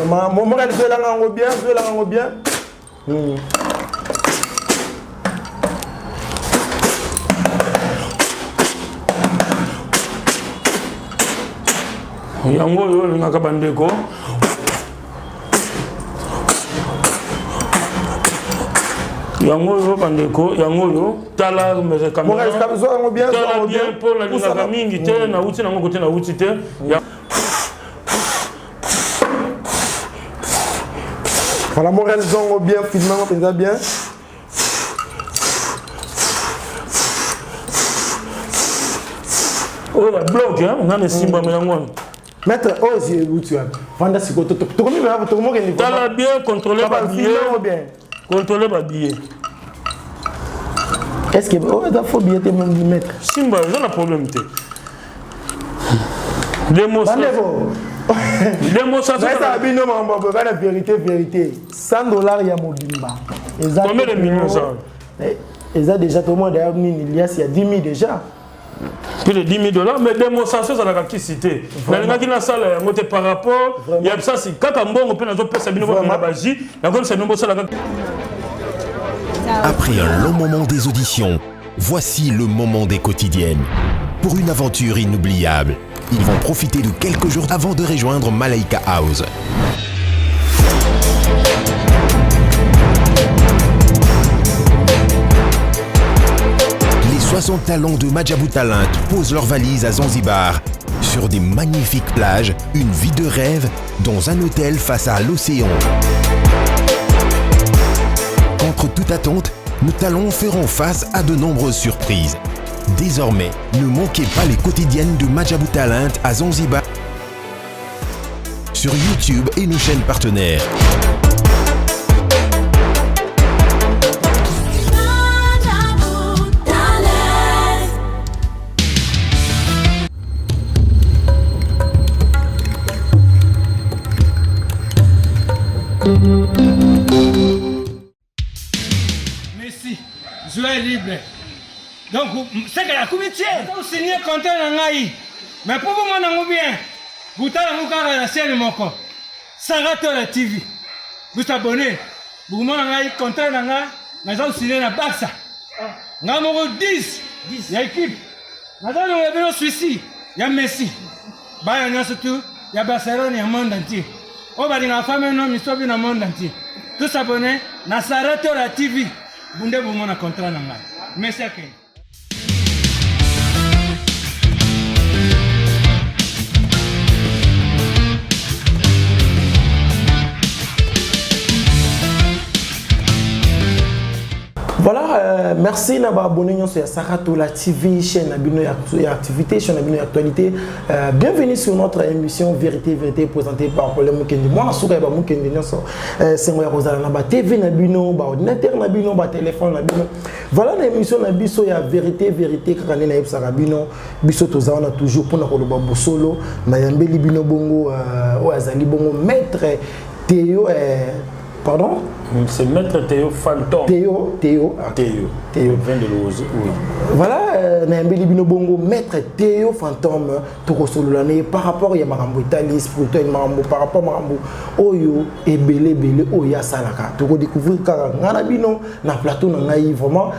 Vraiment, Montréal, zwelanga yango bien, zwelanga yango bien. Yango oyo olingaka bandeko. Yango oyo bandeko, yango oyo tala tala bien mpo nalingaka mingi te, nauti nango kote nauti te. Voilà, Montréal Zongo bien, filmant mpenza bien. Oyo ya bloc, nani esimbami yango wana. Maître, oyo esi euti wapi? Vanda sikoyo, tokomi tokomokende. Tala bien, contrôler ba billets. Bien. Contrôler ba billets. Est-ce que oyo eza faux billet te, maître? Simba, eza na problème te. Démonstration. Bino makambo boye na vérité vérité. 100 dollars ya mobimba. Eza combien de millions ça? Eza déjà tout le monde d'ailleurs nini lias ya 10 000 déjà. Plus de 10 000 dollars, mais démonstration ça n'a qu'à citer. Nalingaki na sala yango te par rapport ya bisasi kaka mbongo pe nazo pesa bino na baji, na komisa bino bosala kaka. Après un long moment des auditions, voici le moment des quotidiennes. Pour une aventure inoubliable, ils vont profiter de quelques jours avant de rejoindre Malaika House. Les 60 talents de Maajabu Talent posent leurs valises à Zanzibar, sur des magnifiques plages, une vie de rêve dans un hôtel face à l'océan. Contre toute attente, nos talents feront face à de nombreuses surprises. Désormais, ne manquez pas les quotidiennes de Maajabu Talent à Zanzibar sur YouTube et nos chaînes partenaires. Messi, joueur libre. Donc, c'est que la comité a signé contrat na ngai. Mais pour vous mon bien, butala ngo kaka na chaîne moko. Saratola TV. Vous abonnez. Vous mon ngai contrat na ngai, naza signé na Barça. Nga moko 10 ya équipe. Naza longola bino Suisse ya Messi. Bana nyonso tu ya Barcelone ya monde entier. Oyo balingaka femme no misobi na monde entier. Tous abonnés na Saratola TV. Bunde bomona contrat na ngai. Messi akende. Voilà, merci na ba abonné nyonso ya Saratola TV, chaîne na bino ya activité, chaîne na bino ya actualité. Bienvenue sur notre émission Vérité Vérité présentée par Paul Mukendi. Moi na suka ya ba Mukendi nyonso, sengo ya kozala na ba TV na bino, ba ordinateur na bino, ba téléphone na bino. Voilà na émission na biso ya Vérité Vérité kaka nde nayebisaka bino, biso toza wana toujours mpona koloba bosolo na yambeli bino bongo oyo azali bongo maître Théo, pardon? C'est maître Théo Fantôme. Théo, Théo. Ah, Théo. Théo. Vient de l'Oise, oui. Voilà, nayambeli bino bongo maître Théo Fantôme tokosolola na ye par rapport ya makambo etali spirituel, makambo par rapport makambo oyo ebele ebele oyo asalaka. Tokodécouvrir kaka nga na bino na plateau na ngai vraiment,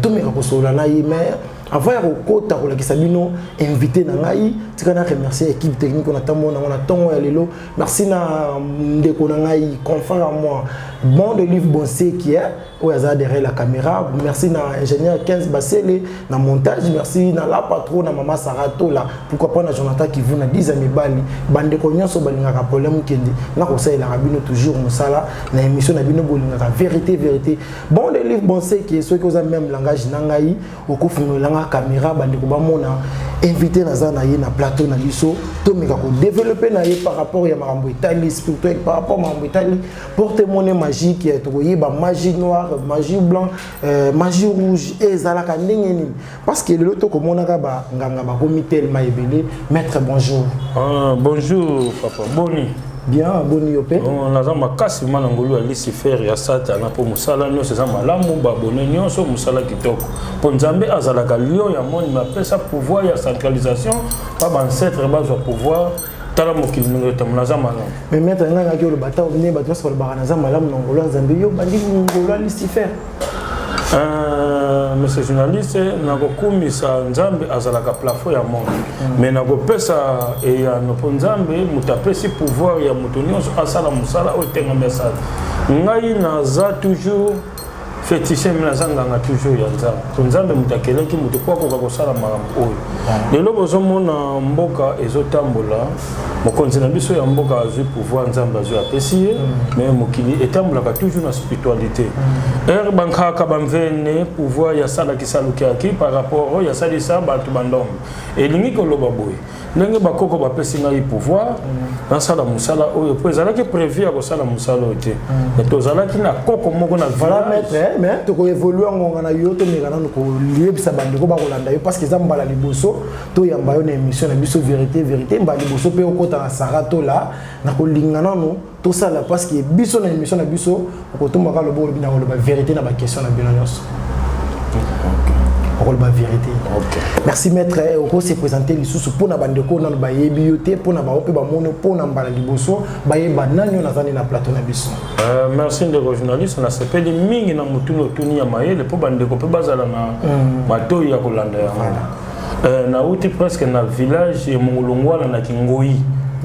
tomeka kosolola na ye, mais avant ya kokota kolakisa bino invité na ngai, tika na remercier équipe technique na tambo nango na ntongo ya lelo. Merci na ndeko na ngai, confrère à moi, bon de livre Bonseki, oyo aza derrière la caméra. Merci na ingénieur 15 Basele na montage. Merci na la patron na mama Sarah Tola, pourquoi pas na Jonathan Kivu na 10 mibali. Bandeko nyonso balingaka problème Mukendi na kosalelaka bino toujours mosala na émission na bino bolingaka Vérité Vérité. Bon de livre Bonseki, soki oza même langage na ngai, okofungola caméra bandeko bamona invité naza na ye na plateau na biso, tomeka kodévelopper na ye par rapport ya makambo etali spirituel, par rapport makambo etali porte-monnaie magique. Tokoyeba magie noire, magie blanc, magie rouge ezalaka ndenge nini, parce que lelo tokomonaka banganga bakomi tellement ebele. Maître, bonjour. Ah, bonjour papa, boni? Bien, boni yo pe? Bon, naza makasi ma na ngolu ya Lucifer ya Satana mpo mosala nyonso eza malamu, babone nyonso mosala kitoko mpo Nzambe azalaka lion ya moni, apesa pouvoir ya centralisation pa baancêtre bazwa pouvoir. Tala mokili ndenge etambola, naza malamu. Mais maître, ngai ngaki oloba ata ndenge bato nyonso balobaka naza malamu na ngolo ya Nzambe, yo bandi ngolo ya Lucifer. Monsieur journaliste, nakokumisa Nzambe, azalaka plafond ya monde, mais nakopesa eyano mpo Nzambe moto apesi pouvoir ya moto nyonso asala mosala oyo etengami asala. Ngai naza toujours féticheur, mais naza nganga toujours ya Nzambe, po Nzambe moto akelaki moto po akoka kosala makambo oyo. Lelo bozomona mboka ezotambola, mokonzi na biso ya mboka azwi pouvoir, Nzambe azwi apesi ye, mais mokili etambolaka toujours na spiritualité. Ere bankaka bamvene pouvoir yasalaki salukiaki par rapport oyo yasalisa bato bandombe. Elingi koloba boye, ndenge bakoko bapesi ngai pouvoir nasala mosala oyo, mpo ezalaki prévu ya kosala mosala oyo te, mais tozalaki na koko moko na Voilà. village. Maître, mais tokoévolue ngonga na yo, tomeka nanu koyebisa bandeko bakolanda yo, parce que eza mbala liboso toyamba yo na émission na biso Vérité Vérité, mbala liboso mpe okota na Sara Tola. Na kolinga nanu tosala, parce que biso na émission na biso okotombaka lobo, olobi na koloba vérité na baquestion na bino nyonso, okoloba vérité. Merci maître. Okose présenter lisusu mpona bandeko nano bayebi yo te, mpona bango mpe bamoni mpona mbala liboso, bayeba nani oyo naza nde na plateau na biso. Merci ndeko journaliste, nasepeli mingi na motuni otuni ya mayele, mpo bandeko mpe bazala na matoi ya kolanda yango. Nauti presque na village ya Mongolongwana na Kingoi,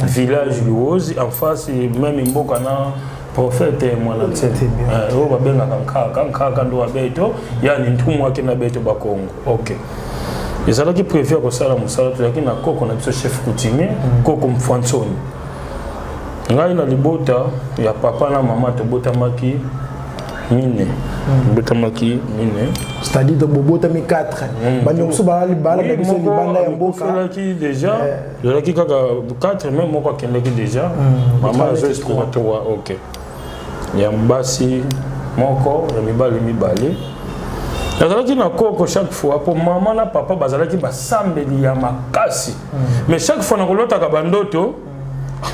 village Luozi, en face même mboka na prophète Mwana Ntsete oyo babengaka Nkaka Nkaka ndo babeto yani ntumu ake na beto bakongo. Ok, ezalaki prévu ya kosala mosala. Tozalaki na koko na biso, chef coutumier, koko Mfansoni. Ngai na libota ya papa na mama tobotamaki mine, tobotamaki mine. C'est-à-dire to bobotami 4, bandeko mosusu balala na biso libanda ya mboka. Akufelaki déjà, ezalaki kaka 4, mais moko akendaki déjà, mama azwi 3 3. Ok, ya basi moko, ya mibali mibale. Nazalaki na koko chaque fois, mpo mama na papa bazalaki basambeli ya makasi, mais chaque fois nakolotaka bandoto,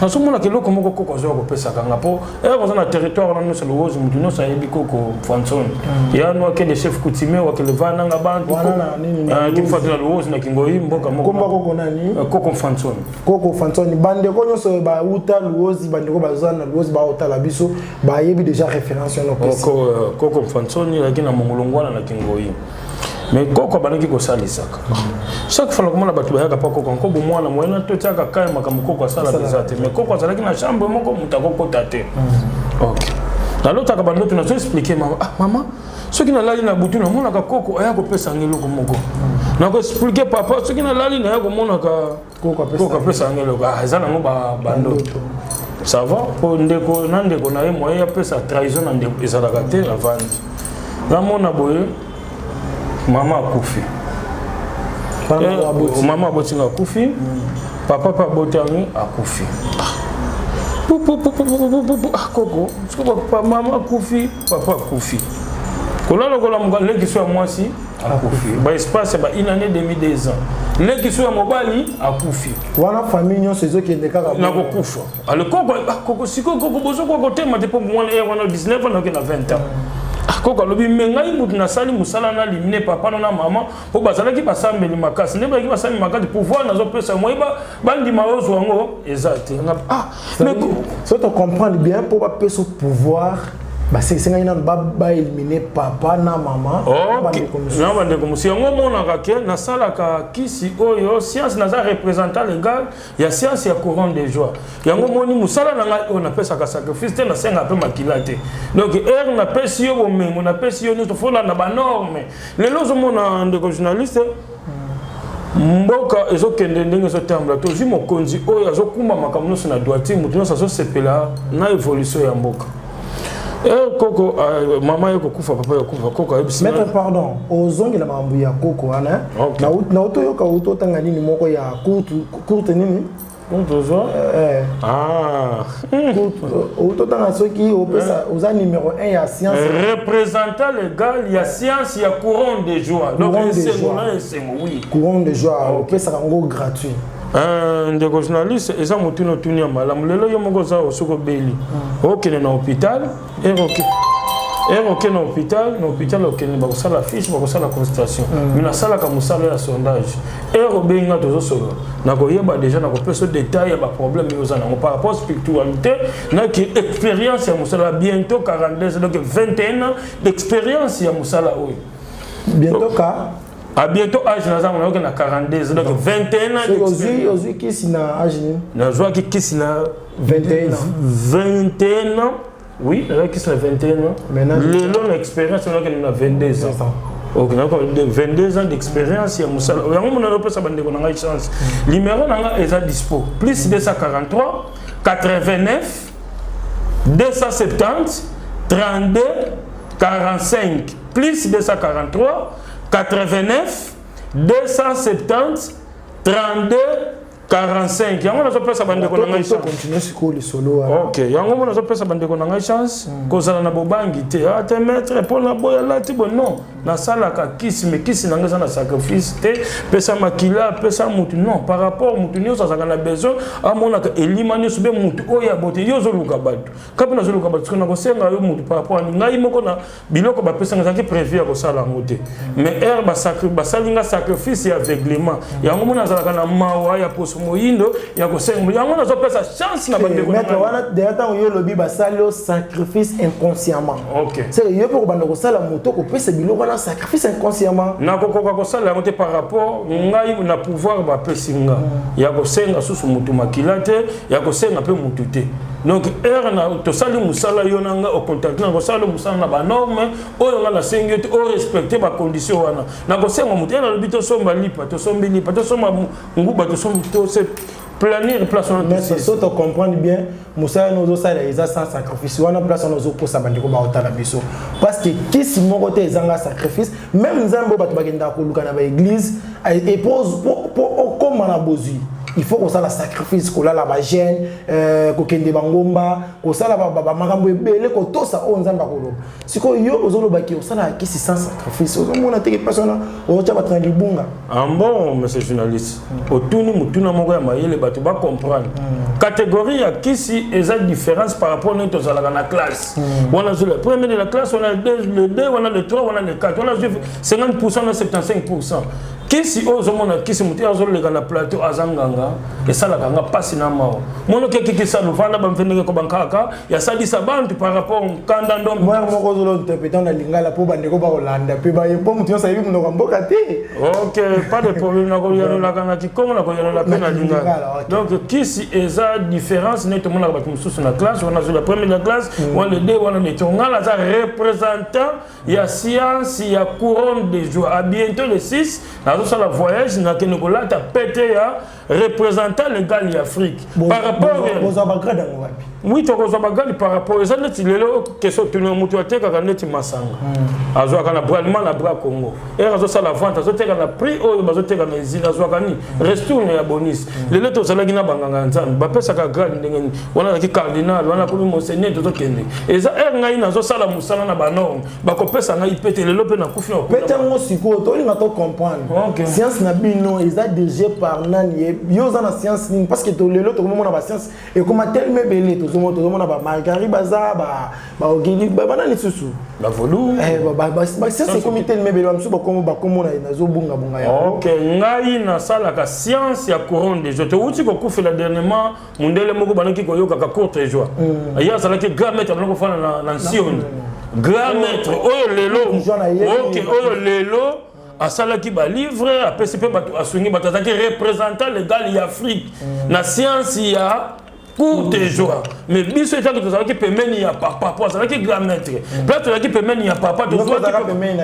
nazomonaka eloko moko koko azoya kopesaka nga, mpo ere koza na territoire wana nyonso Luozi, motu nyonso ayebi koko Fransoni yano akende chef coutumier wakele vananga bantu. Wana na nini, na Luozi? Kimfati na Luozi na Kingoi, mboka moko. Komba koko nani? Koko Fransoni. Koko Fansoni. Bandeko nyonso bauta Luozi, bandeko baza na Luozi baotala biso, bayebi déjà référence wana opesi. Koko Fransoni azalaki na Mongolongwana na Kingoi, mais koko abandaki kosalisaka chaque fois nakomona bato bayaka mpa koko nkobo mwana moyena totiaka kai makambo koko asalaka eza te, mais koko azalaki na chambre moko, moto akokota te. Ok, nalotaka bandoto, nazo expliquer mama: "Ah mama, soki nalali na butu namonaka koko aya kopesa nga eloko moko." Nakoexpliquer papa: "Soki nalali naya komonaka Koko apesa koko apesa nga eloko." Ah, eza nango bandoto, ça va, mpo ndeko na ndeko na ye moye apesa trahison na ndeko ezalaka te. Avandi, namona boye, mama akufi. Wana mama aboti. Mama abotinga akufi, papa mpe abotangi akufi. Pu, pu, pu, pu, pu, pu, pu, pu. Ah, koko soki papa, mama akufi, papa akufi, kolala kolamuka, leki so ya mwasi akufi, baespace ya ba une année demi, 2 ans, leki so ya mobali akufi. Wana famille nyonso ezokende kaka. Na kokufa. Ale koko, ah, koko sikoyo, koko bozokoka kotema te, mpo mwana ye wana 19 ans, naoke na 20 ans. Ah, koko alobi: "Me ngai mutu nasali mosala na limine papa no na mama, mpo bazalaki basambeli makasi, nde bazalaki basambeli makasi, pouvoir nazopesa moye bandima ozwa yango eza te." Nga, ah, mais So to comprendre bien, mpo bapesa pouvoir, basesengaki nano baélimine papa na mama na bandeko mosusu. Na bandeko mosusu. Yango omonaka ke nasalaka kisi oyo science, naza représentant légal ya science ya courant de joie. Yango omoni mosala na ngai oyo, napesaka sacrifice te, nasengaka mpe makila te. Donc ere napesi yo bomengo, napesi yo nyonso, folanda banorme. Lelo ozomona ndeko journaliste, mboka ezokende ndenge ezotambola, tozwi mokonzi oyo azokumba makambo nyonso na droiture, moto nyonso azosepela na évolution ya mboka. Koko, mama ye kokufa, papa ye kokufa, koko ayebisi Maître, pardon, ozongela makambo ya koko wana. Nauti oyoka outi otanga nini moko ya courte courte nini. Tozwa. Ah. Outi otanga soki opesa oza numéro 1 ya science. Représentant légal ya science ya courant de joie, donc Courant de esengo joie. na esengo, oui. Courant de joie, opesaka yango gratuit? Ndeko journaliste, eza motuni otuni ya malamu. Lelo yo moko oza, soki obeli, okende na hôpital, ere oke Ere oke na hôpital, na hôpital okende, bakosala fiche, bakosala consultation. Mais nasalaka mosala ya sondage. Ere obengi nga, tozosolola, nakoyeba déjà, nakopesa détail ya baproblème oyo oza nango par rapport spiritualité. Naki expérience ya mosala, bientôt 42, donc 21 ans d'expérience ya mosala oyo. Bientôt ka À bientôt, âge naza nayoki na 42, donc 21 ans d'expérience. Ozwi kisi na âge nini? Nazwaki kisi na 21 ans. 21 ans, oui, nazwaki kisi na 21 ans. Lelo na expérience nazwaki na 22 ans. Ok, 22 ans d'expérience ya mosala yango. Mona, nazopesa bandeko na ngai chance. Numéro na ngai eza dispo: plus 243 89 270 32 45, plus 243 89 270 32 45. Yango nazopesa bandeko na ngai. Continue sikoyo lisolo wana. Ok, yango mo nazopesa bandeko na ngai chance kozala na bobangi te. Ate maître, mpona boye alati boye, non, nasalaka kisi, mais kisi na ngai eza na sacrifice te. Pesa makila, pesa mutu, non. Par rapport mutu nyonso azalaka na besoin, amonaka elima nyonso mpe mutu oyo ya bote. Yo ozoluka bato kape, nazoluka bato. Soki nakosenga yo mutu par rapport ani ngai moko na biloko bapesanga, ezalaki prévu ya kosala yango te, mais ere basali nga sacrifice ya aveuglement. Yango mona azalaka na mawa ya poso moyindo ya kosenga. Yango nazopesa chance na bandeko. Maître wana, deja ntango yo olobi basali yo sacrifice inconsciemment, ok, c'est yo mpe kobanda kosala moto, kopesa biloko wana sacrifice inconsciemment. Nakokoka kosala yango te par rapport ngai na pouvoir bapesi nga ya kosenga susu motu makila te, ya kosenga mpe motu te. Donc ere na tosali mosala, yo na nga ocontacte, na kosala mosala na banorme oyo nga nasengi yo te, orespecte bacondition wana. Nakosenga motu ye, nalobi tosomba lipa, tosombi lipa, tosomba nguba, tosombi, tose planir place wana. Mais so to comprendre bien, mosala wana ozosala eza sans sacrifice. Wana place wana ozokosa bandeko baotala biso, parce que kisi moko te ezanga sacrifice. Même Nzambe oyo bato bakendaka koluka na baéglise, po okóma na bozwi, il faut kosala sacrifice, kolala bajeûne, kokende bangomba, kosala bamakambo ebele, kotosa oyo Nzambe akoloba. Sikoyo yo ozolobaki osalaka kisi sans sacrifice, ozomona teke mpasi wana ozotya bato na libunga. Ah bon, monsieur journaliste, otuni motuna moko ya mayele, bato bacomprendre. Catégorie ya kisi eza différence par rapport ndenge tozalaka na classe. Wana azwi le premier de la classe, wana le 2, wana le 3, wana le 4, wana azwi 50, na 75. Kisi oyo ozomona, kisi motu azoleka na plateau aza nganga, esalaka nga mpasi na mawa. Mono keki kisala ovanda bamvendenge ko bankaka yasalisa bantu par rapport nkanda ndombe. Mwana moko ozolo interpréter na lingala mpo bandeko bakolanda mpe baye, mpo motu nyonso ayebi monoko ya mboka te. Ok, pas de problème. Nakoyanolaka na kikongo, nakoyanola mpe na lingala. Donc kisi eza différence neti tomonaka bato mosusu na classe. Wana azwi la première de la classe, wana le deux, wana le trois. Nga naza représentant ya science ya couronne de joie. À bientôt, le 6, nazosala voyage, nakende kolata pete ya représentant légal ya Afrique par rapport Bozwa bagrade yango wapi? Oui, tokozwa bagrade par rapport eza neti lelo question tuni. Moto atekaka neti masanga, azwaka na bralima, na bra Congo. Ere azosala vente, azoteka na prix oyo bazoteka na usine, azwaka nini? Ristourne ya bonus. Lelo tozalaki na banganga ya Nzambe, bapesaka grade ndenge nini? Wana azalaki cardinal, wana komi monseigneur. Tozokende eza ere ngai nazosala mosala na banorme, bakopesa ngai pete. Lelo mpe nakufi. Pete yango sikoyo tolinga tocomprendre, science na bino eza dirigé par nani? Yo oza na science nini? Parce que lelo tokomomona bascience ekoma telema ebele. Tozomona bamargari, baza baogili, bana lisusu. Bavolu. Bascience ekomi telema ebele, bamosusu bakomona nazobungabunga yango. Ok, ngai nasalaka science ya couronne de joie. Touti kokufela dernièrement mondele moko bandaki koyokaka courte joie. Ye azalaki grand maître, bandaki kofanda na Nsioni, grand maître oyo lelo, ok, oyo lelo asalaki balivre, apesi mpe bato, asungi bato. Azalaki représentant légal ya Afrique na science ya courte joie. Mais biso etanke tozalaki pembeni ya papa, po azalaki grand maître mpe tozalaki pembeni ya papa,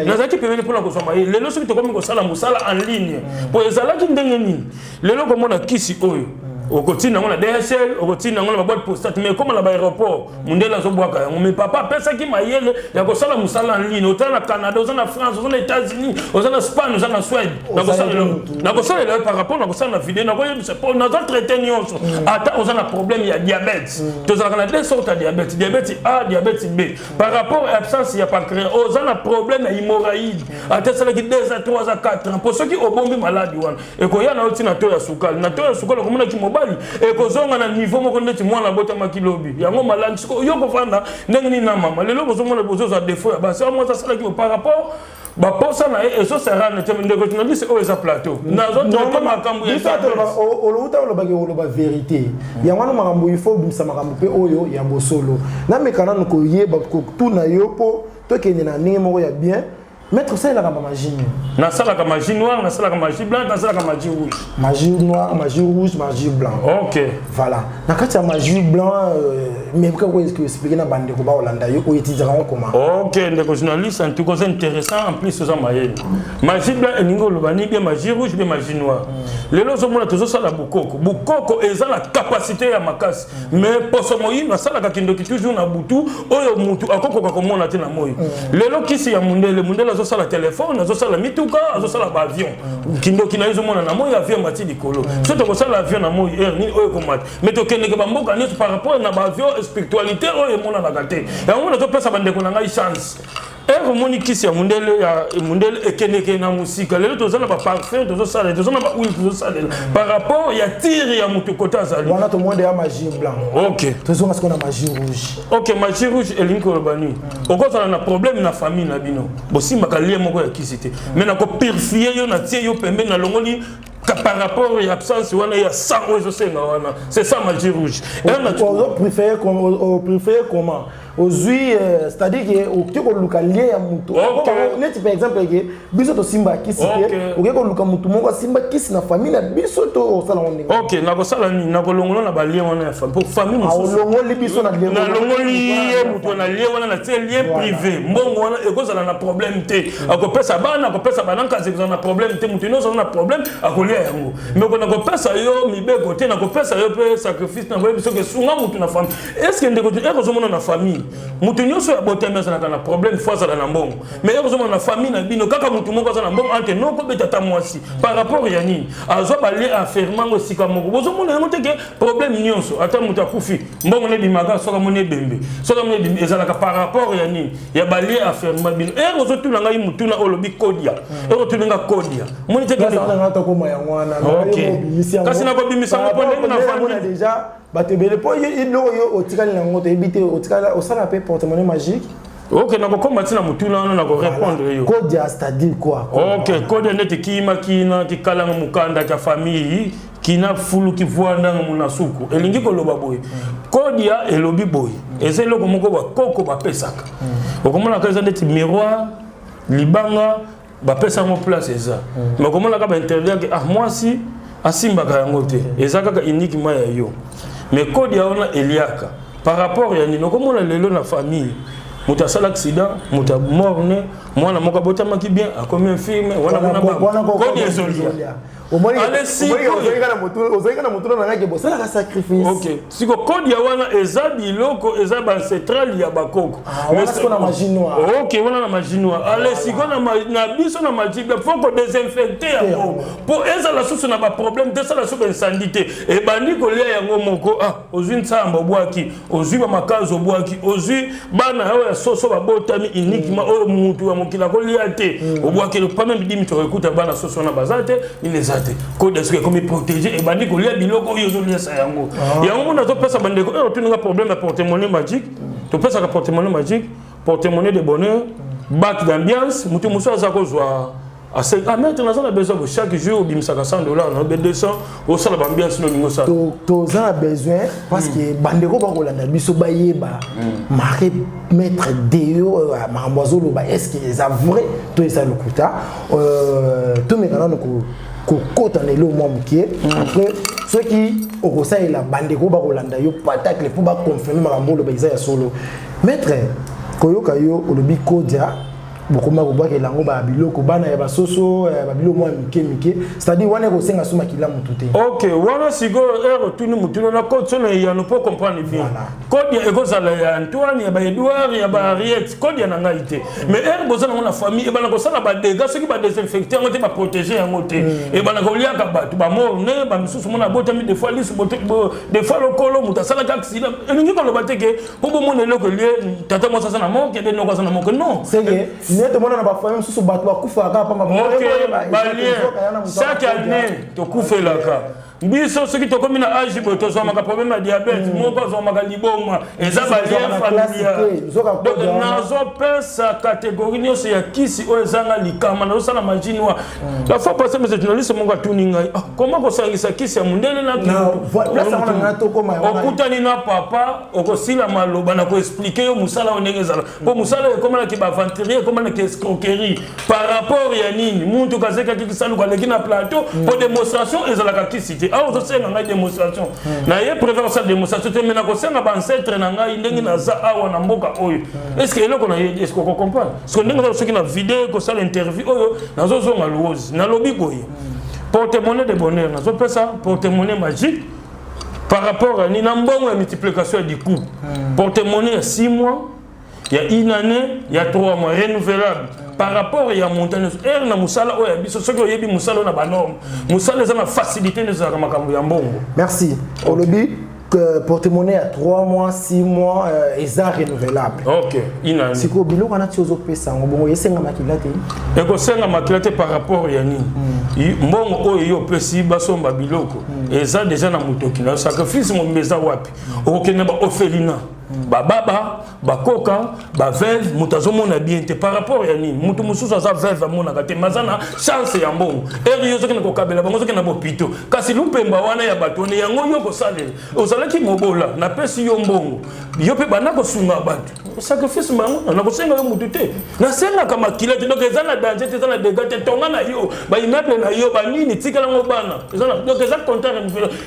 nazalaki pembeni mpona kozwa mayele. Lelo soki tokomi kosala mosala en ligne, po ezalaki ndenge nini? Lelo komona kisi oyo, okotinda yango na DHL, okotinda yango na baboîte postale, mais ekóma na baéroport, mondele azobwaka yango. Mais papa apesaki mayele ya kosala mosala en ligne. Oza na Canada, oza na France, oza na États-Unis, oza na Espagne, oza na Suède, nakosalela yo par rapport nakosala na video, nakoyebisa po naza traité nyonso. Ata oza na problème ya diabète, tozalaka na deux sortes ya diabète: diabète A, diabète B, par rapport à absence ya pancréas. Oza na problème ya hémorroïde, ata esalaki 2 ans, 3 ans, 4 ans, po soki obombi maladi wana, ekoya na yo ntina to ya sukali. Na to ya sukali, okomonaki mobali. mobali ekozonga na niveau moko ndeti mwana abotamaki lobi. Yango maladi sikoyo yo kovanda ndenge nini na mama? Lelo bozomona bozozwa défaut ya basi. Mwasi asalaki par rapport baposa na ye ezoserane te. Ndeko journaliste, oyo eza plateau, nazotraiter makambo. Outa olobaki, oloba vérité. Yango wana makambo, il faut obimisa makambo mpe oyo ya bosolo. Nameka nanu koyeba, kotuna yo mpo tokende na ndenge moko ya bien. Maître, osalelaka bamagie nini? Nasalaka magie noire, nasalaka magie blanche, nasalaka magie rouge. Magie noire, magie rouge, magie blanc. Ok. Voilà, na kati ya magie blanc, mais kaka expliquer na bandeko baolanda yo, oyo etizaka yango koma. Ok, ndeko journaliste, en tout cas intéressant, en plus oza mayele. Magie blanc elingi oloba ni bien magie rouge, bien magie noire. Lelo ozomona tozosala bukoko. Bukoko eza na capacité ya makasi, mais poso moyindo asalaka kindoki toujours na butu, oyo mutu akokoka komona te na moi. Lelo kisi ya mundele, mundele azosala telefone, azosala mituka, azosala baavion. Kindoki na ye ezomona na moi, avion mati likolo. So tokosala avion na moi, heure nini oyo ekomata? Mais tokendeke bamboka nyonso par rapport na baavion, spiritualité oyo emonanaka te. Yango nazopesa bandeko na ngai chance. Heure omoni kisi ya mundele, ya mundele ekendeke na mosika. Lelo toza na baparfum tozosalela, toza na bahuile tozosalela par rapport ya tire ya motu kote azali. Wana tomoni ya magie blanc. Ok. Tozonga sikoyo na magie rouge. Ok, magie rouge elingi koloba nini? Okozala na problème na famille na bino, bosimbaka lien moko ya kisi te, mais nakopurifier yo, natie yo pembeni, nalongoli par rapport ya absence wana ya sang oyo ezosenga wana. C'est ça magie rouge. Préféré comment ozwi, c'est-à-dire que okoki koluka lien ya motu neti par exemple ke biso tosimba kisi te, okoki koluka motu moko asimba kisi na famille na biso to osala ngo ndenge? Ok, nakosala nini? Nakolongola na balien wana ya famille, po famille mosusu. Olongoli biso na lien. Nalongoli ye motu na lien wana, natie lien privé. Mbongo wana ekozala na problème te, akopesa bana, akopesa banankazi, ekozala na problème te. Motu nyonso aza na problème akolia yango. Mais kona kopesa yo mibeko te, nakopesa yo mpe sacrifice, nakoyebi soki esunga motu na famille. Est ce que ndeko ekozomona na famille motu nyonso ya botami azalaka na problème, faut azala na mbongo? Mais ekozomona na famille na bino kaka motu moko aza na mbongo, ante nokobeta ata mwasi par rapport ya nini? Azwa balie afermango esika moko, bozomona yango te ke problème nyonso, ata moto akufi, mbongo nebimaka soki amoni ebembe, soki amoni ebembe ezalaka par rapport ya nini? Ya balie aferma bino. Heure ozotuna ngai motuna, olobi kodia, heure otuni nga kodia, moni te. Kasi nakobimisa ngo mpo ndenge nafandi déjà bato ebele, mpo eloko yo otikali nango toyebi te. Osala mpe porte-monnaie magique. Ok, nakokóma ntina motuna wana, nakorépondre yo. Kodia, c'est-à-dire quoi? Ok, kodia neti kima kina kikalanga mokanda kya famille kina fulu kivwandanga muna suku. Elingi koloba boye, kodia elobi boye, eza eloko moko bakoko bapesaka. Okomonaka eza neti miroir, libanga bapesa yango place eza, mais okomonaka bainterdit ah, mwasi asimbaka yango te, eza kaka uniquement ya yo. Mais kodia wana eliaka par rapport ya nini? Okomona lelo na famille moto asala accident, moto amorne, mwana moko abotamaki bien, akomi infirme wana, kuna kodi ezolia. Ozalika na motuna na ngai ke bosalaka sacrifice. Ok, siko kodia wana eza biloko, eza baancestral ya bakoko. Ah, na magie noire. Ok, wana na magie noire. Ale siko na biso na magie blanc, faut kodésinfecter yango mpo ezala susu na baproblème te, esala susu incendie te. Ebandi kolia yango moko. Ah, ozwi ntsamba obwaki, ozwi bamakazi obwaki, ozwi bana oyo ya soso babotami uniquement, oyo mutu ya mokili akolia te, obwaki. Pas même dimi tokokuta bana soso wana baza te, nini eza te. Kodia soki ekomi protégé, ebandi kolia biloko oyo ozoliesa yango. Yango mona azopesa bandeko oyo otuninga problème ya porte-monnaie magique. Topesaka porte-monnaie magique, porte-monnaie de bonheur, bac d'ambiance. Motu mosusu aza kozwa, ah maître, naza na besoin. Chaque jour obimisaka 100 $, na obe 200, osala baambiance no olingi osala. Toza na besoin parce que bandeko bakolanda biso bayeba marke maître Deo, makambo azoloba, est ce que eza vrai to eza lokuta? Tomeka nano kokota na eloko mwa moke. Après, soki okosalela bandeko bakolanda yo patacle mpo baconfirme makambo oloba eza ya solo. Maître, koyoka yo olobi kodia, bokoma kobwakela yango babiloko, bana ya basoso, babiloko mwa mike mike, c'est-à-dire wana ekosenga so makila motu te. Ok, wana sikoyo heure otuni motuni na code so na eyano mpo comprendre bien. Code ekozala ya Antoine, ya baEdouard, ya baHariette, code ya na ngai te. Mais heure boza nango na famille, ebanda kosala badégâts soki badésinfecter yango te, baprotéger yango te. Ebanda koliaka bato bamorne, bamisusu mona abotami des fois lisu, des fois lokolo, moto asalaki accident. Elingi koloba te ke mpo bomona eloko elie tata mwasi aza na moke, nde noko aza na moke, non. Nde tomona na bafamille mosusu bato bakufaka kaka pamba. Balien chaque année tokufelaka biso. Soki tokomi na âge boye, tozwamaka problème ya diabète, moko azwamaka liboma, eza balien familial. Donc nazopesa catégorie nyonso ya kisi oyo ezanga likama. Nazosala magie noire. La fois passée, monsieur journaliste moko atuni ngai: "Comment kosangisa kisi ya mondele na okutani na papa?" Okosila maloba na koexpliquer yo mosala oyo ndenge ezala, mpo mosala oyo ekomanaki baaventurier, ekomanaki escroquerie. Par rapport ya nini? Muntu kazekaki kisaluka aleki na plateau mpo démonstration ezalaka kisi te. Awa ozosenga ngai démonstration, na ye préfère kosala démonstration te, mais nakosenga baancêtre na ngai ndenge naza awa na mboka oyo. Est ce que eloko na ye, est ce que okocomprendre? Parce que ndenge soki na video kosala interview oyo, nazozonga Luozi, nalobi boye: porte-monnaie de bonheur, nazopesa porte-monnaie magique par rapport à nini? Na mbongo ya multiplication ya diku, porte-monnaie ya 6 mois, ya une année, ya 3 mois, renouvelable par rapport ya montant nyonso. Ere na mosala oyo ya biso, soki oyebi mosala oyo na banorme, mosala eza na facilité nde ezalaka makambo ya mbongo. Merci. Olobi que porte-monnaie ya 3 mois, 6 mois, eza renouvelable. Ok, une année. Sikoyo biloko wana ti ozopesa yango bongo, esenga makila te? Ekosenga makila te. Par rapport ya nini? Mbongo oyo yo opesi basomba biloko eza déjà na motoki na yo. Sacrifice mobimba eza wapi? Okokende baorphelinat, bababa, bakoka, baveuve. Moto azomona bien te, par rapport ya nini? Moto mosusu aza veuve, amonaka te, mais aza na chance ya mbongo. Ere yo ozokende kokabela bango, ozokende na bopito, kasi lupemba wana ya bato wana, yango yo kosalela. Ozalaki mobola, napesi yo mbongo, yo mpe banda kosunga bato. Sacrifice bango, nakosenga yo motu te, nasengaka makila te. Donc eza na danger te, eza na dégâts te. Tonga na yo baimmeuble na yo, banini, tikalango bana. Donc eza contrat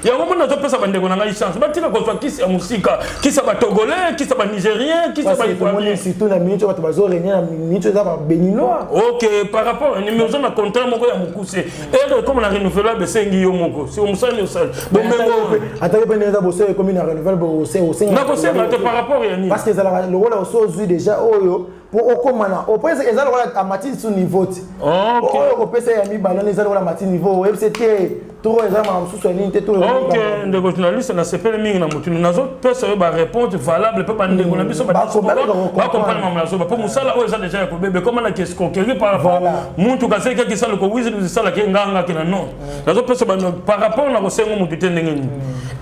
yango. Mpo nazopesa bandeko na ngai chance, batika kozwa kisi ya mosika, kisi ya batogolais, kisi ya banigérien, kisi ya baivoirien. Surtout na minute bato bazorégner, na minute eza babéninois. Ok, par rapport numéro oza na contrat moko ya mokuse, ere ekoma na renouvelable, esengi yo moko si omosali, osali bomengo. Ataki mpe eza boso ekomi na renouvelable. Nakosenga te. Par rapport ya nini? Parce que ezalaka lokola oso ozwi déjà oyo po okóma na po eza lokola amati su niveau ti oyo kopesa ya mibale wana, eza lokola amati niveau, oyebisi te toro eza makambo mosusu ya nini te. Ok, ndeko journaliste, nasepeli mingi na motuni. Nazopesa yo baréponse valable mpe bandeko na biso bacomprendre makambo nazoba, mpo mosala oyo eza déjà ya kobebe, ekoma na escroquerie par rapport muntu kaseliki akisala kowizi esalaki ngangaki na non. Nazopesa par rapport na kosenga motu te ndenge nini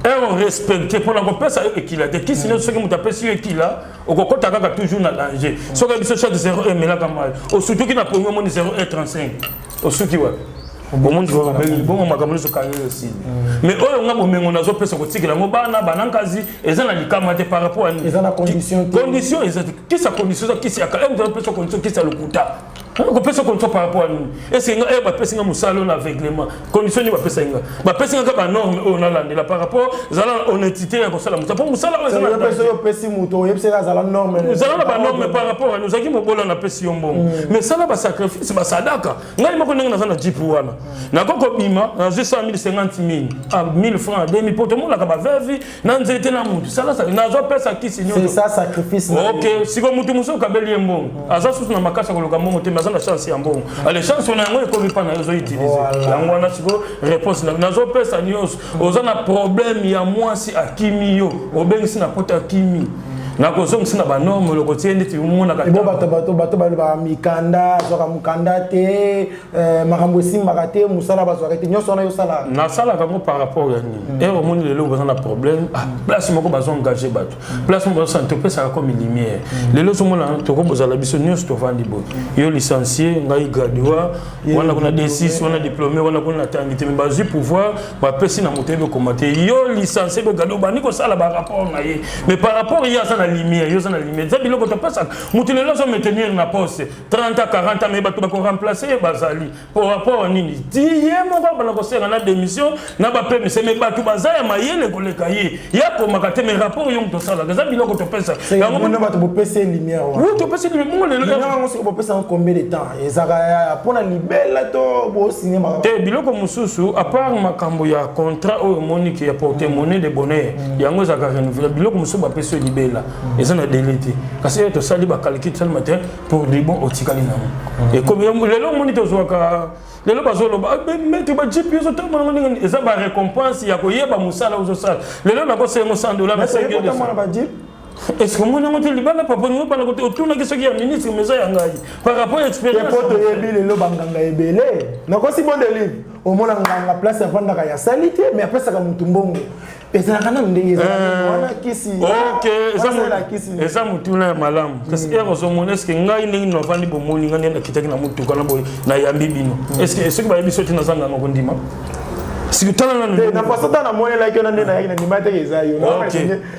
ere respecte mpona kopesa yo ekila te. Kisi nyonso, soki moto apesi yo ekila, okokɔta kaka toujours na danger. Soki biso chaque 0 emelaka mai, osutuki na pongi, omoni 0 35, osuki wapi? Bomoni bongo makambo nyonso kanga esili. Mais oyo nga bomengo nazopesa kotikela yango bana banankazi, eza na likama te. Par rapport à nini? Eza na condition te. Condition eza te. Kisi ya condition eza kisi ya kala. Moto azopesa condition, kisi ya lokuta. Kopesa condition par rapport à nini? Est ce nga oyo bapesi nga mosala oyo na aveuglement, condition nini bapesa nga? Bapesi nga kaka banorme oyo nalandela par rapport ezala na honnêteté ya kosala mosala, mpo mosala oyo eza opesi moto, oyebisaka azala norme. Ezala na banorme. Par rapport ani? Ozalaki mobola, napesi yo mbongo, mais sala basacrifice, basadaka. Ngai moko ndenge naza na jeep wana, nakoki kobima, nazwi 100 000, 50 000, 1000 francs, 2000, po tomonaka baveuve na nzete na mutu. Sala, nazopesa kisi nyonso. Sacrifice. Ok, siko mutu mosusu okabeli ye mbongo, aza susu na makasi ya koluka mbongo te, mais aza na chance ya mbongo. Ale, chance wana yango ekomi mpa na yo, ozoutiliser yango wana. Siko réponse nazopesa nyonso: oza na problème ya mwasi akimi yo, obengisi na poto, akimi, nakozongisi na banorme eloko tie ndeti omonaka. Ebo bato balobaka mikanda, azwaka mokanda te, makambo esimbaka te, mosala bazwaka te, nyonso wana yosalaka? Nasalaka yango par rapport ya nini? Ere omoni lelo baza na problème, place moko bazo engage bato, place moko bazosala, topesaka comme lumière. Lelo ozomona tokobozala biso nyonso tovandi boye, yo licencié, ngai graduat, wana kuna D6, wana diplômé, wana kuna natangi te, mais bazwi pouvoir, bapesi na moto yebi okoma te. Yo licencié be graduat, obandi kosala barapport na ye, mais par rapport ye aza na lumière, yo oza na lumière. Eza biloko topesaka motu. Lelo azo maintenir na poste 30 ans, 40 ans, mais bato bakoremplace ye bazali. Par rapport nini? Ti ye moko abanda kosenga na démission na bapemise, mais bato baza ya mayele koleka ye, ye akomaka te. Mais rapport yo moto osalaka, eza biloko topesa. Yango bato bopesi lumière. Oui, topesi lumière bongo lelo. Yango soki bopesa yango, combien de temps ezalaka? Mpona libela to bosigne? Te, biloko mosusu, à part makambo ya contrat oyo omoniki ya porte monnaie de bonheur, yango ezalaka renouvelé. Biloko mosusu bapesi yo libela, eza na délai te. Kasi oyo tosali bacalcul, tosalima te pour du bon, otikali nango. Ekomi lelo omoni tozwaka lelo, bazoloba: "Maître, bajeep ezotambola ngo ndenge." Eza barécompense ya koyeba mosala ozosala. Lelo nakosengo 100 dollar. Bajeep. Est-ce que omoni yango te libanda papa olingi obanda kote otunaki soki ya ministre mais eza ya ngai par rapport ya expérience po toyebi lelo banganga ebele nakosi bon delive omona nganga place avandaka ya sali te mais apesaka motu mbongo ezalaka nanu ndenge ezalaka wana kisi eza motuna ya malamu kasi ere hmm. ozomona eske ngai ndenge navandi bomoni ngai nde nakitaki na motuka na boye nayambi bino hmm. eske soki bayebi so te naza nganga kondima sikoyo tala nanu na façon tala namonelaki yo na nde nayaki na ndima te eza yo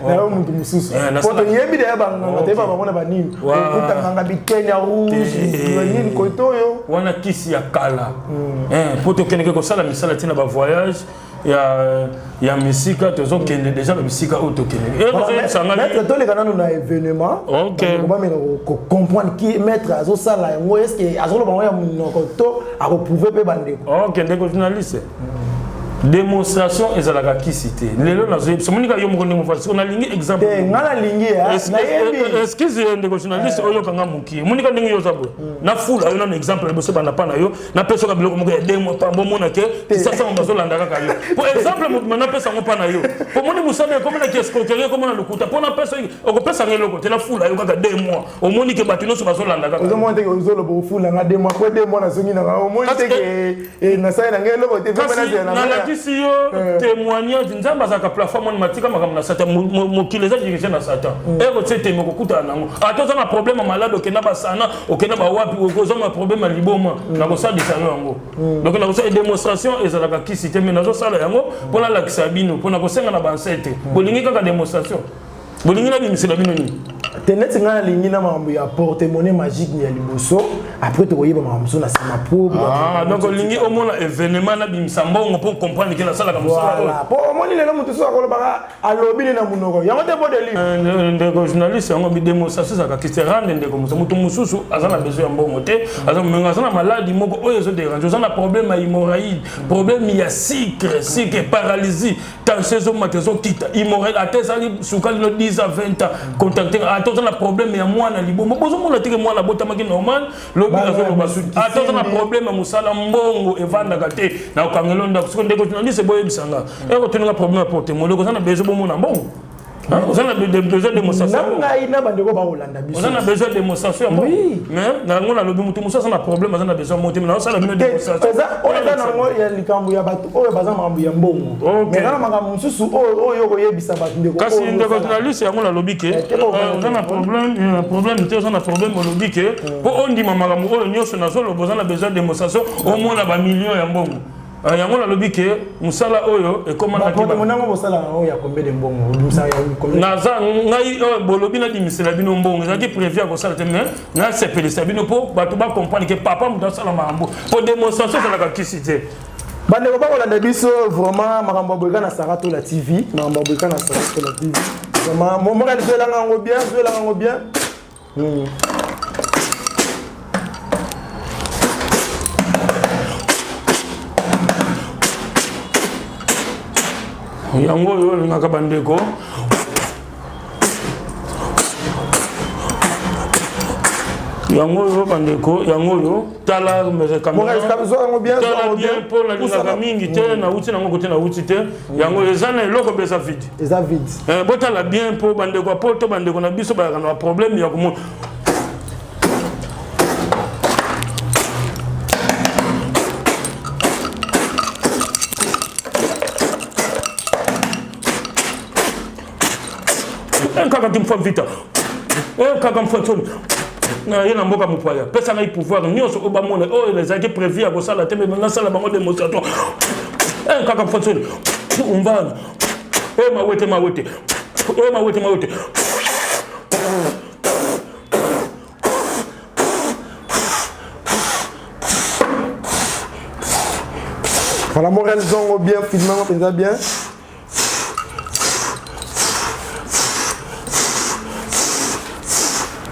na yo moto mosusu eh, po toyebi deya banganga toyeba bango na banini okuta nganga bitene ya rouge nini kote oyo wana kisi ya kala hmm. eh, po tokendeke kosala misala ntina bavoyage ya ya misika tozokende deja na bisika oyo tokende toleka nano na événement bameka kocomprendre ki maître azosala yango est ce que azoloba yango ya monoko to akoprouve mpe bandeko ok ndeko journaliste démonstration ezalaka kisi te lelo nazoyebisa monika yo moko ndenge ofandi siko nalingi exemple nga nalingi excuse ndeko journaliste oyoka nga mokie monika ndenge yo oza boye hmm. nafula yo nano exemple liboso banda pa na yo napesa yoka biloko moko ya demo pambo omona ke kisasa ngo bazolanda kaka yo po exemple mobima napesa yango mpa na yo po moni mosala ekomi na kiescroquerie ekomi na lokuta mpo napesa okopesa nga eloko te nafula yo kaka deux mois omoni ke bato nyonso bazolanda kaka ozomona te ozoloba ofula nga deux mois po deux mois nazongi nanga omoni te ke eh, nasali na ngai eloko te nalakisi yo eh. témoignage nzambe azalaka plafond moni matika makambo na satan mokili eza dirige na satan mm. ero tie teme okokutana nango ata oza na problème ya malade okenda basana okenda bawapi oza na problème ya liboma mm. nakosalisa yo yango mm. donc nakosala démonstration ezalaka kisi te mais nazosala yango mpo nalakisa bino mpo nakosenga na bancetre bolingi kaka démonstration bolingi nabimisela bino nini te neti ngai nalingi na makambo ya porte monnaie magique ya liboso après tokoyeba makambo mosusu na nsima po ah, donc olingi omona événement nabimisa mbongo mpo comprendre ke nasalaka mosala po omoni lelo moto mosusu akolobaka alobi ne na monoko yango te po deli euh, ndeko journaliste yango bidémonstration ezalaka kisi rande ndeko mosusu moto mosusu aza na besoin ya mbongo te aza momengo aza na maladi moko oyo ezoderange oza na problème ya hémorroïde problème ya sucre sucre paralysie tension ezomata ezokita immoral ata ezali sukali no 10 à 20 ans contacte ata oza na problème ya mwana liboma bozomona teke mwana abotamaki normal lobi azoloba suki ata oza na problème ya mosala mbongo evandaka te na okangelo ndako siko ndeko journaliste boyebisa nga ekotoninga problème ya porte moleko oza na besoin bomona mbongo oza na besoin démonstration ngai na bandeko bakolanda biso oza na besoin démonstration yango mais na yango nalobi moto mosusu aza na problème aza na besoin moko te mais naosala bino démonstration oyo eza nango ya likambo ya bato oyo baza makambo ya mbongo mais eza na makambo mosusu oyo okoyebisa bato ndeko kasi ndeko journaliste yango nalobi ke euh, oza na problème euh, problème te oza na problème olobi ke mpo ondima makambo oyo nyonso nazoloba oza na besoin démonstration omona bamillion ya mbongo Ah, yango nalobi ke mosala oyo ekomanango bosala yango ya combien de mbongo naza ngai oyo bolobi nabimisela bino mbongo ezalaki prévu ya kosala te mais nasepelisa bino mpo bato bacomprendre ke papa moto asala makambo mpo démonstration ezalaka kisi te bandeko bakolanda biso vraiment makambo ya boyeka na saratola tv makambo ya boyeka na saratola tv vraiment momoko zwelanga yango bien zwelanga yango bien Hmm. Yango oyo olingaka bandeko yango oyo bandeko yango oyo tala tala bien mpo nalingaka mingi te mm. nauti nango kote nauti te mm. yango eza na eloko mpe eza vide eza vide eh, botala bien mpo bandeko ya poto bandeko na biso bayaka na baproblème ya komona eh, kaka kimfa vita eh, kaka mfa nsoni ye na mboka mopaya pesa ngai pouvoir nyonso oyo bamona oyo ezalaki prévu ya kosala te me nasala bango démonstration kaka mfa nsoni umbana e mawete mawete e mawete mawete Voilà, Montréal Zongo bien, filmant, bien.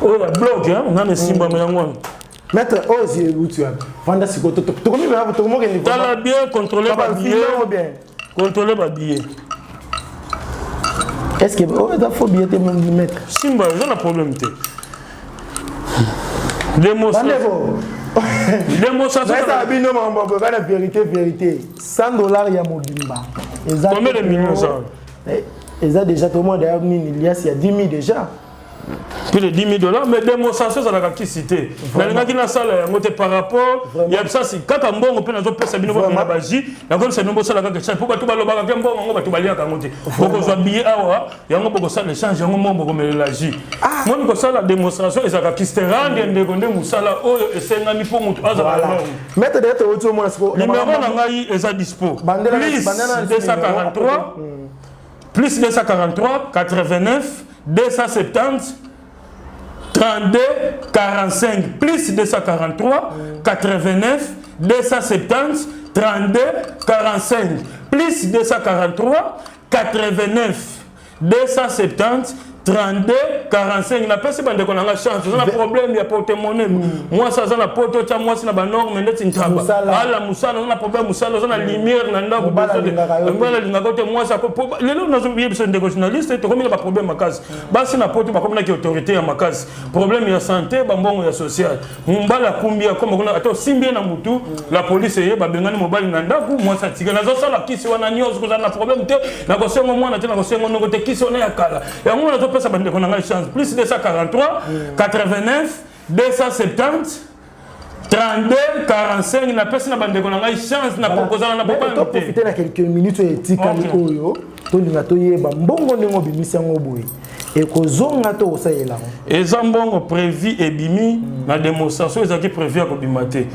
oyo ya bloc nano esimbama yango wana maître oyo esi euti wapi vanda sikoyo tokomi tokomokende tala bien contrôle babillet contrôle babillet est ce que oyo eza faux billet te maître simba eza na problème te démonstration bino makambo boyeba na vérité vérité 100 dollars ya mobimba eza combien de millions ça eh. Eza déjà tomona d'ailleurs nini, liasi ya 10 000 déjà. Plus de 10 000 $, mais démonstration ezalaka kisi te. Nalingaki nasala yango te par rapport ya bisasi kaka mbongo mpe nazopesa bino bomela bajus. Nakomisa bino bosala kaka échange, mpo bato balobaka ke mbongo yango bato baliaka yango te. Bokozwa billet awa, yango bokosala échange, yango mbongo bokomelela jus. Moni kosala démonstration ezalaka kisi te. Rendre ndeko nde mosala oyo esengami mpo moto azala Voilà. norme. Maître, d'ailleurs towuti omona siko Numéro na ngai eza dispo: plus 243, plus 243 89 270 32 45, plus 243 89 270 32 45, plus 243 89 270 32 45. Napesi bandeko na nga chance. Oza na problème ya porte-monnaie, mwasi aza na poto, otya mwasi na banorme ndeti ntaba. Mosala. Ala mosala, oza na problème mosala, oza na lumière na ndako. Mobali alingaka yo te. Mobali alingaka yo te, mwasi lelo nazoyebisa ndeko journaliste, tokomi na baproblème makasi. Basi na poto bakomi autorité ya makasi, problème ya santé, bambongo ya social. Mobali akumbi, akoma kuna, ata osimbi ye na mutu, la police eye, babengani mobali na ndako, mwasi atika. Nazosala kisi wana nyonso, kozala na problème te, nakosengo mwana te, nakosengo ndongo te. Kisi wana ya kala yango nazopesa bandeko na ngai chance: plus 243 89 270 32 45. Napesi na bandeko na ngai chance na kozala na problème te. Toprofite na quelques minutes oyo etikali oyo, tolinga toyeba mbongo ndenge obimisi yango boye, ekozonga to kosalela yango? Eza mbongo prévu ebimi na démonstration, ezalaki prévu ya kobima te,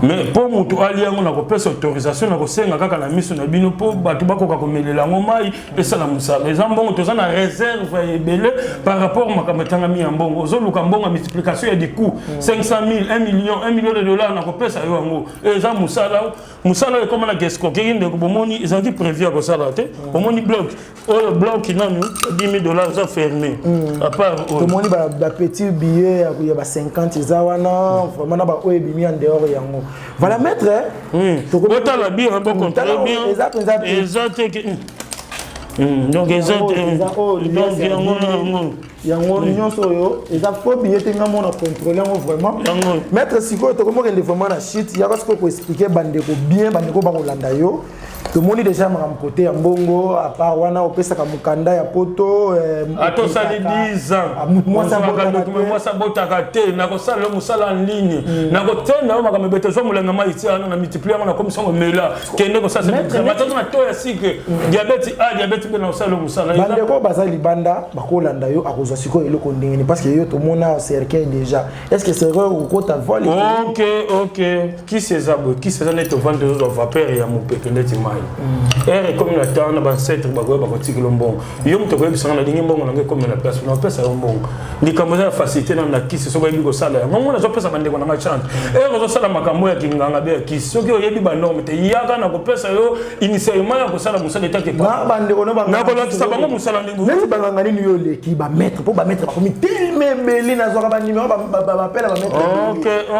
mais mpo motu alia yango, nakopesa autorisation, na kosenga kaka na miso na bino mpo bato bakoka komelela yango mai, esala mosala. Eza mbongo toza na réserve ya ebele par rapport makambo etangami ya mbongo. Ozoluka mbongo ya multiplication ya du coup 500 000, 1 million, 1 million de dollars, nakopesa yo yango. Eza mosala, mosala oyo ekoma na escroquerie. Ndeko, bomoni, ezalaki prévu ya kosala te. Omoni bloc oyo, bloc nanu 10 000 $ eza fermé, à part oyo. Tomoni bapetit billet ya ba 50 eza wana vraiment, na baoyo ebimi en dehors yango. Voilà, maître. Botala bien, bocontrôle bien. Eza mpenza. Eza te ke donc eza Yango, te. oyo Donc liasi ya yango 10 000. Yango. Yango nyonso oyo eza faux billet te, nga mona contrôle yango vraiment. Yango. Maître, sikoyo tokomokende vraiment na shit yaka. Sikoyo koexpliquer bandeko bien, bandeko bakolanda yo. Tomoni déjà makambo kote ya mbongo, à part wana opesaka mokanda ya poto. Ata osali 10 ans, mwasi abotaka te. Mwasi abotaka te, nakosala yo mosala en ligne, nakotenda yo makambo ebete. Ozwa molenga mai, tia wana na multiplie yango, nakomisa yango, mela, kende kosala. Matata na to ya sucre, diabète A, diabète B, nakosala yo mosala. Bandeko baza libanda bakolanda yo, akozwa sikoyo eloko ndenge nini? Parce que yo tomona cercueil déjà, est ce que cercueil okokota vol? Ok, kisi eza boye. Kisi eza neti ovandi, ozozwa vapeur ya mopepe ndeti mai. Ere ekomi na temps na baancêtre, bakoya bakotikela mbongo. Yo moto okoyebisanga: "Nalingi mbongo nango ekomi na place." Na opesa yo mbongo. Likambo eza ya facilité nano na kisi. Soki oyebi kosala yango, ngo nazopesa bandeko nanga chance. Ere ozosala makambo ya kinganga be ya kisi, soki oyebi banorme te, yaka na kopesa yo initialement ya kosala mosala etake. Na bandeko no. Nakolakisa bango mosala ndenge. Neti banganga nini yo oleki bamaître? Mpo bamaître bakomi telema ebele, nazwaka banimero, bapela bamaître.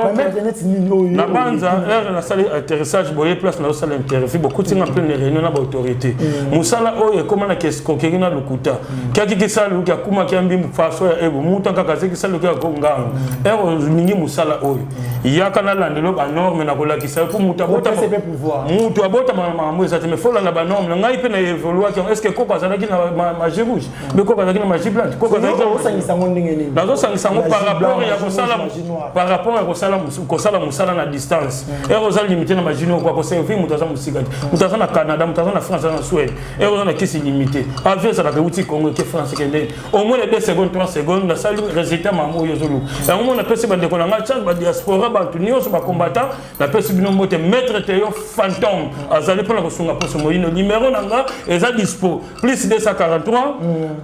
Bamaître neti nini oyo? Na banza ere nasali atterrissage boye, place nazosala interview, bokutinga pleine réunion na baautorité. Mosala oyo ekóma na escroquerie na lokuta. Kiaki kisaluki akumaki ya mbimbu faso ya ebo muta kaka azeki saluki ya konganga. Ere olingi mosala oyo, yaka nalandelo banorme, na kolakisa yo mpo moto moto abotama na makambo eza te, mais folanda banorme na ngai mpe na évoluaki yango. Est ce que koko azalaki na magie rouge mpe koko azalaki na magie blanche? Koko azalaki nazosangisa yango par rapport ya kosala, par rapport ya kosala mosala na distance. Ere oza limité na magie noire, koservir moto aza mosika te, moto aza na Canada, moto aza na France, aza na Suède. Ere oza na kisi limité, avion ezalaka euti Congo eke France, ekende au moins 2 secondes, 3 secondes, nasali résultat. Mama oyo ozoluka yango mo, napesi bandeko na ngai chance, badiaspora, bato nyonso bacombattant, napesi bino mbote. Maître Teyo Fantôme azali mpona kosunga poso moyino. Numéro na nga eza dispo: plus 243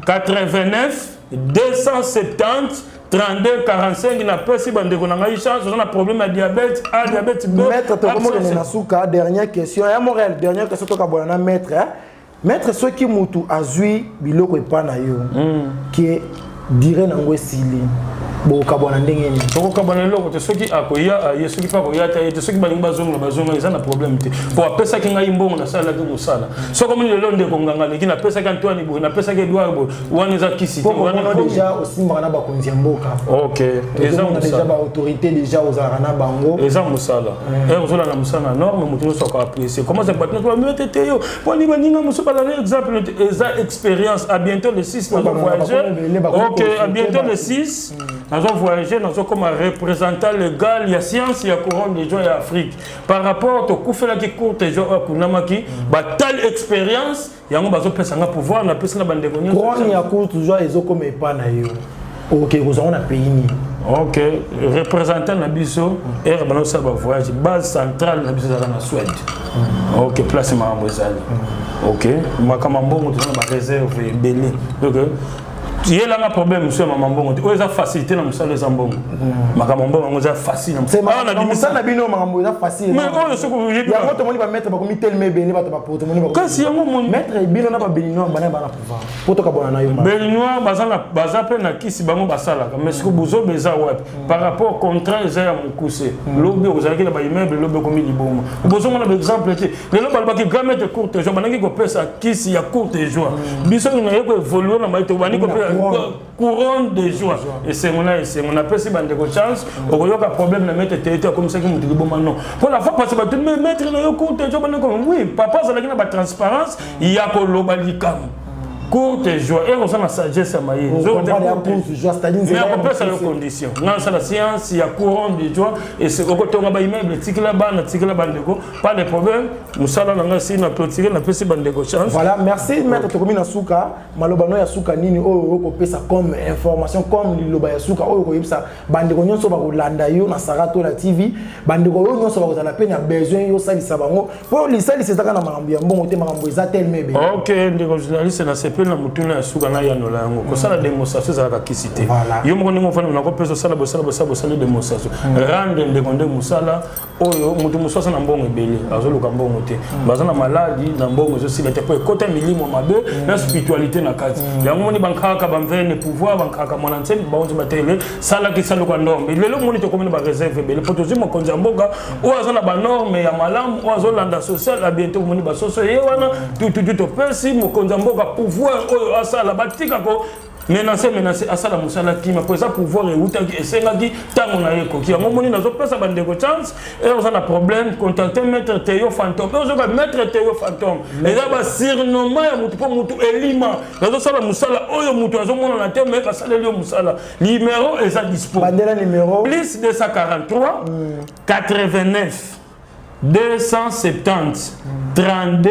89 270 32 45. Napesi bandeko na ngai chance. Oza na problème ya diabète A, diabète B. Maître, tokomokende na suka. Dernière question ya Montréal, dernière question, tokabola na maître. Maître, soki mutu azwi biloko epa na yo ke dire nango esili. Bokabwana ndenge nini? Tokokabwana eloko te. Soki akoya, aye. Soki mpe akoya te, aye te. Soki balingi bazonga, bazonga, eza na problème te, po apesaki ngai mbongo, nasalelaki mosala. Soki omoni lelo ndeko nganga aleki, napesaki Antoine boye, napesaki Edouard boye, wana eza kisi te. Déjà osimbaka na bakonzi ya mboka. Ok. Eza déjà baautorité, déjà ozalaka na bango. Eza mosala. Ere ozolanda mosala na norme, moto nyonso akoapprécie. Comment ça, bato nyonso bamete te yo poni baninga mosusu balala exemple te, eza expérience. À bientôt le 6, nazo voyager. Ok, à bientôt le 6, nazo voyager, nazokoma représentant légal ya science ya couronne de joie ya Afrique, par rapport tokufelaki courte joie oyo akunamaki. Batali expérience yango, bazopesanga pouvoir, napesi na bandeko nyonso. Couronne ya courte joie ezokoma epa na yo, oke kozwango na pays nini? Ok, représentant na biso ere banasala bavoyage, base centrale na biso ezalaka na Suède. Ok, place makambo ezali. Ok, makambo ya mbongo, toza na baréserve ebele. Donc yelanga problème mosusu ya mama mbongo te. Oyo eza facilité na mosala, eza mbongo. Makambo mbongo yango eza facile. Na mosala na bino, makambo eza facile. Mais oyo soki oyebi yango, tomoni bamaître bakomi telema ebele, bato bapoto tomoni. Kasi yango. Maître, bino na babéninois bana bana pouvoir po tokabona na yo. Béninois baza mpe na kisi, bango basalaka. Mais soki bozoba eza wapi par rapport contrat eza ya mokuse, lobi ozalaki na baimmeuble, lobi okomi liboma. Bozomona baexemple te. Lelo balobaki grand maître courte joie, bandaki kopesa kisi ya courte joie. Biso naye koévolue na mayete, obandi kopesa couronne de joie. Esengo na esengo, napesi bandeko chance. Okoyoka problème na maître te ete akomisaki moto liboma, non. Mpo la fois parce bato maître na yo courte joie, bandeko, oui, papa azalaki na batransparence ya koloba likambo. Courte joie ere oza na sagesse ya mayele, mais akopesa yo condition. Nga nasala science ya couronne de joie, okotonga baimmeuble, tikela bana, tikela bandeko, pas de problème. Mosala na ngai si na clôture, napesi bandeko chance. Voilà, merci maître. Tokomi na suka. Maloba no ya suka nini oyo okopesa comme information, comme liloba ya suka oyo okoyebisa bandeko nyonso bakolanda yo na Saratola TV, bandeko oyo nyonso bakozala mpe na besoin yosalisa bango, mpo lisalisi ezaka na makambo ya mbongo te, makambo eza telema ebele? Ok, ndeko journaliste, nasepeli na motuna ya suka. Nayanola yango. Kosala démonstration ezalaka kisi te. Yo moko ndenge ofandi, nakopesa osala, bosala, bosala, bosala démonstration, rendre ndeko nde mosala oyo. Moto mosusu aza na mbongo ebele, azoluka mbongo te. Baza na maladi na mbongo ezosila te, po ekota milimo mabe na spiritualité na kati yango. Moni bankaka bamvene pouvoir, bankaka mwana nsembe, baonzi batele salaki saluka ndombe. Lelo moni tokomi na baréserve ebele, po tozwi mokonzi ya mboka oyo aza na banorme ya malamu, oyo azolanda social. A bientôt moni basoso ye wana tututu. Topesi mokonzi ya mboka pouvoir oyo asala, batika ko menace menace, asala mosala kima, po eza pouvoir eutaki, esengaki ntango na ye ekoki. Yango moni nazopesa bandeko chance. E oza na problème, contacte maître Teyo Fantôme. E ozoka maître Teyo Fantôme, eza basurnom ya motu, mpo motu elima nazosala mosala oyo motu azomonana te, me basaleli yo mosala. Numéro eza dispo. Bandela numéro. Plus 243 89 270 32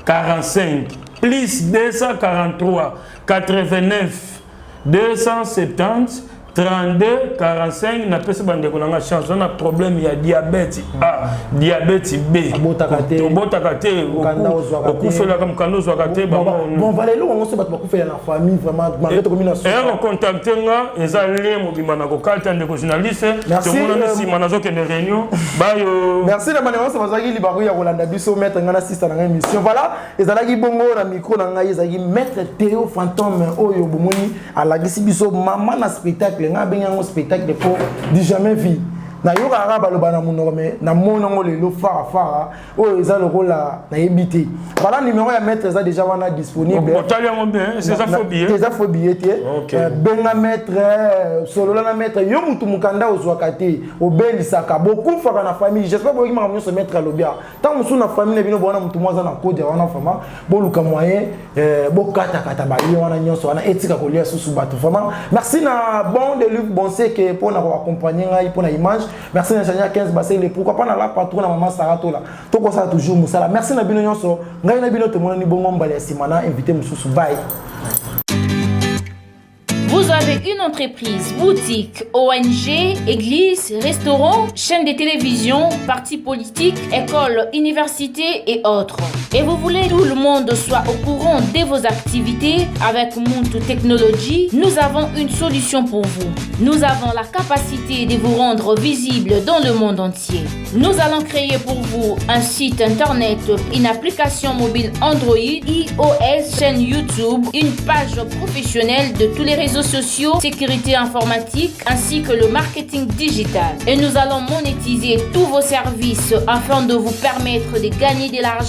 45, plus 243 89 270 32 45. Napesi bandeko na nga chance. Oza na problème ya diabète A, diabète B, Obotaka te. Obotaka te, Mokanda ozwaka te. okufelaka, mokanda ozwaka te, bango. Bon, voilà, eloko yango so bato bakufela na famille, vraiment, malgré tokomi na suka. Ere contacte nga, eza lien mobimba na kokata, ndeko journaliste. Merci, tomonani nsima, nazokende réunion bayo. Merci na bandeko nyonso bazalaki libaku ya kolanda biso, maître ngai na sista na ngai émission. Voilà, ezalaki bongo na micro na ngai, ezalaki maître Théo Fantôme oyo bomoni alakisi biso mama na spectacle. Ngai abengi yango spectacle po du jamais vu. Nayokaka kaka baloba na monoko, me namoni yango lelo farafara oyo eza lokola nayebi te. Voilà, numéro ya maître eza déjà wana disponible. Otali yango bien, eza faux billet? Eza faux billet te. Benga maître, solola na maître. Yo mutu mokanda ozwaka te, obelisaka, bokufaka na famille, j'espère boyoki makambo nyonso maître alobi awa. Ntango mosusu na famille na bino bowana motu moko aza na kode wana, vraiment boluka moyen, bokatakata baye wana nyonso wana, etika kolia susu bato. Vraiment merci na bon de Luc Bonseke mpona koaccompagne ngai mpona image. Merci na ingénieur 15 Basele, pourquoi pas na la patron na mama Sara Tola. Tokosala toujours mosala. Merci na bino nyonso. Ngai na bino tomonani bongo mbala ya nsima na invité mosusu. Bye. Vous avez une entreprise, boutique, ONG, église, restaurant, chaîne de télévision, parti politique, école, université et autres. Et vous voulez que tout le monde soit au courant de vos activités? Avec Muntu Technology, nous avons une solution pour vous. Nous avons la capacité de vous rendre visible dans le monde entier. Nous allons créer pour vous un site internet, une application mobile Android, iOS, chaîne YouTube, une page professionnelle de tous les réseaux sociaux, sécurité informatique, ainsi que le marketing digital. Et nous allons monétiser tous vos services afin de vous permettre de gagner de l'argent.